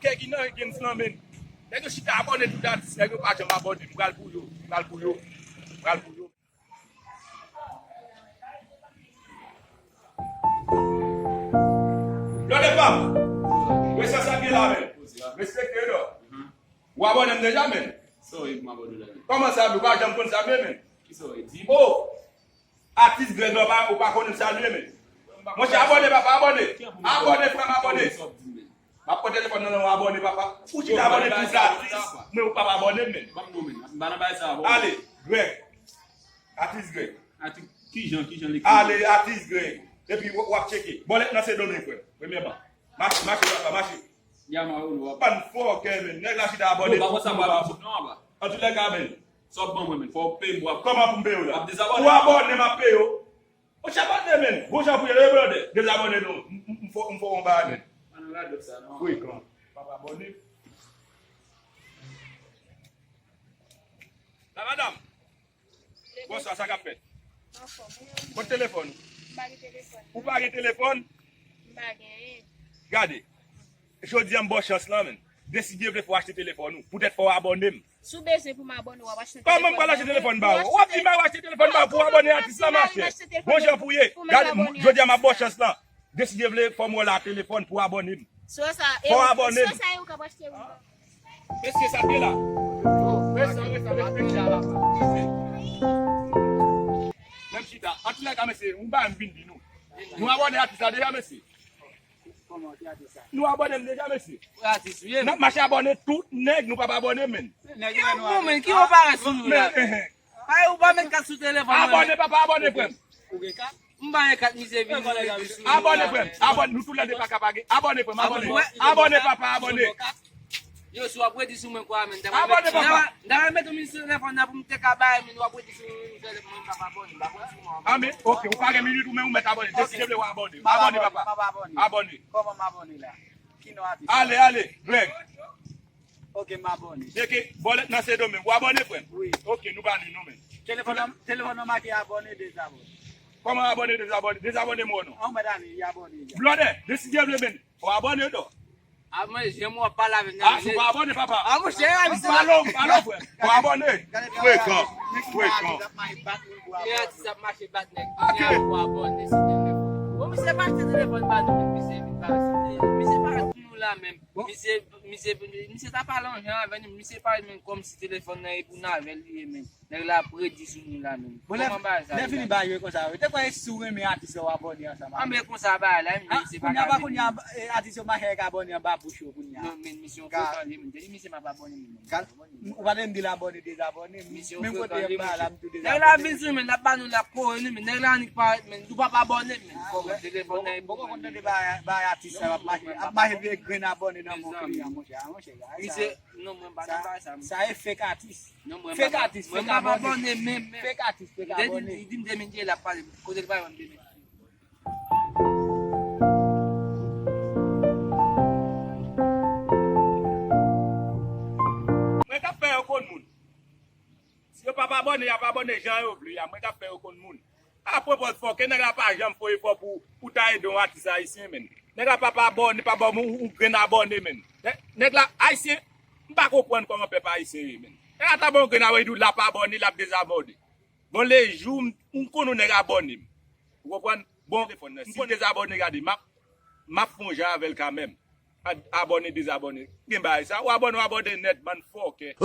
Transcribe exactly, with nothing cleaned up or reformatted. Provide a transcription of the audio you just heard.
Kè ki nan games lan, men. Nèg yo chita abòne tout atis, nèg yo pa janm abòne. M pral pou yo, m pral pou yo, m pral pou yo. Lòt pa m. Respè sa gen la, men. Respekte, non. Ou abòne m deja, men. Sa w ye pou m abòne w la, men? Kòman sa, ou pa janm konn sa, men, men? Ki sa w ye? Di m. Oh! Atis Greg la, ou pa, ou pa konnen m salye, men. Monchè, abòne, papa, abòne. Abòne, frè m, abòne. Sa w ap di m, men? M ap pran telefòn nan, non, abòne, papa. Ou chita abòne tout atis, men ou pa abòne m, men. Ban m non, men. M pa nan bagay sa, bon. Ale, Greg. Atis Greg. Atis, kijan, kijan li ekri? Ale, Atis Greg. Epi w, w ap tcheke. Bòlèt nan Sendomeng, frè. Premyèman. Mache, mache, papa, mache. Yama, ou, ou. Bann fòkè, men. Nèg la chita abòne. Yo, pa konsa, pa konsa, non, papa. Antoulèka, men. Sa w ap ban mwen, men. Fò w peye m pou w ap... Kòman pou m peye w la? W ap dezabòne. Ou abòne, m ap peye w. Ou abòne, men. Gon jan pou ye, brother. Dezabòne, non. M, m, m fò, m fò yon bagay, men. Pa nan radòt sa, non. Frekan. Papa abòne. La madam. Bonswa, sa k ap fèt? Anfòm, wi. Kot telefòn ou? M pa gen telefòn. Ou pa gen telefòn? M pa genyen. Gade. Jodi a m ba w chans lan, men. Desidye vle fò w achte telefòn ou. Poutèt fò w abòne m. Si w bezwen pou m abòne w, w ap achte telefòn. Kòman m pral achte telefòn ba ou? W ap di m al achte telefòn ba ou pou w abòne atis lan, machè. Bon jan pou ye. Gade, jodi a m ap ba w chans lan. Desidye vle fò m wè w la telefòn pou w abòne m. Fò w abòne m. Mesye, sa te la. Menm chita. Antoulèka, mesye, yon bagay m vin di nou. Nou abòne atis la deja, mesye. Nou abòne m deja, mesye. N ap mache abòne tout nèg, nou p ap abòne m, men. Ki abòne, men? Ki ou parèt sou nou la? Ay, ou pa met kat sou telefòn mwen. Abòne, papa, abòne, frè m. Ou gen kat? M pa gen kat, misye vin. Abòne, frè m. Abòne, nou toulède pa ka pa gen. Abòne, frè m, abòne. Abòne, papa, abòne. Yo, si w ap redi sou mwen kwa, men, m ta... Abòne, papa. M ta mete w sou telefòn nan pou m te ka bay, men w ap redi sou mwen, m pa abòne, m pa abòne sou mwen. Amen. Ok, ou pa gen minit ou, men ou mèt abòne. Depi vle w abòne. Abòne, papa. Abòne. Kòman m abòne la? Ki non atis? Ale, ale, Greg. Ok, m abòne. Deke, bòlèt nan Sendomeng. Ou abòne, frè m? Wi. Ok, nou pa ni non, men. Telefòn nan, telefòn nan make abòne, dezabòne. Kòman abòne, dezabòne? Dezabòne m wè non. An, mwen ta ni abòne deja. Blòdè, desidye vle, men. Ou abòne, dò. A, mwen, jan mwen ap pale avè m nan. A, si w pa abòne, papa. A, monchè, a, misye... M pale w, m pale w, frè. Ou abòne? Frekan. Frekan. Men atis ap mache bat nèg. Ou abòne, se telefòn. Bon, misye pa achte telefòn ba nou, men misye vin pa achte. Misye pa achte nou la menm. Bon. Misye, misye, misye ta pale yon jan avè nou, misye pale menm kòmsi telefòn nan e pou n avè l li ye menm. Nèg la ap redi sou nou la menm. Bon, lè, kòman bagay sa lè ye fini la? Bagay yo konsa, wi. Te kwè si w renmen atis yo, w abòne ansanm avè l. A, men konsa bagay la, men se pa ka vini. Kounye a, kounye a, e, atis yo mache ak abòne anba bouch yo kounye a. Non, men misye yon frekan li ye, men. Te di misye m ap abòne, men. Ou pa t vin di l abòne, dezabòne. Menm kote m pa la, m tou dezabòne. Nèg la vin sou nou, men, l ap ba nou, l ap kore nou, men. Nèg la annik parèt, men. Nou p ap abòne, men. Kòman telefòn nan e pou mwen. Poko konn tande bagay, bagay atis sa ap mache, ap mache vye grenn abòne nan men kliyan, monchè, monchè. Misye, non, mwen pa nan bagay sa, mwen. Sa e fake atis. Non, mwen pa, fake atis, mwen pa abòne menm, menm. Fake atis, fake abòne. Li di m demen l ap pale, kote l pale, mwen demen. Mwen k ap fè yo konn moun. Si yo p ap abòne, y ap abòne jan yo vle a. Mwen k ap fè yo konn moun. Apwopò fòkè, nèg la pa janm fè efò pou, pou ta ede yon atis ayisyen, men. Nèg la p ap abòne, p ap ba w yon, yon grenn abòne, men. Nè-, nèg la, ayisyen, m pa konprann kòman pèp ayisyen ye, men. Nèg la ta ba w yon grenn abòne, li di w l ap abòne, l ap dezabòne. Bon, lejou m, m konn yon nèg abòne m. Ou konprann? Bon, m konn dezabòne, gade, m ap, m ap fè yon jan avè l kanmenm. A-, abòne, dezabòne. Gen bagay sa. Ou abòne, ou abòne nèt, bann fòkè.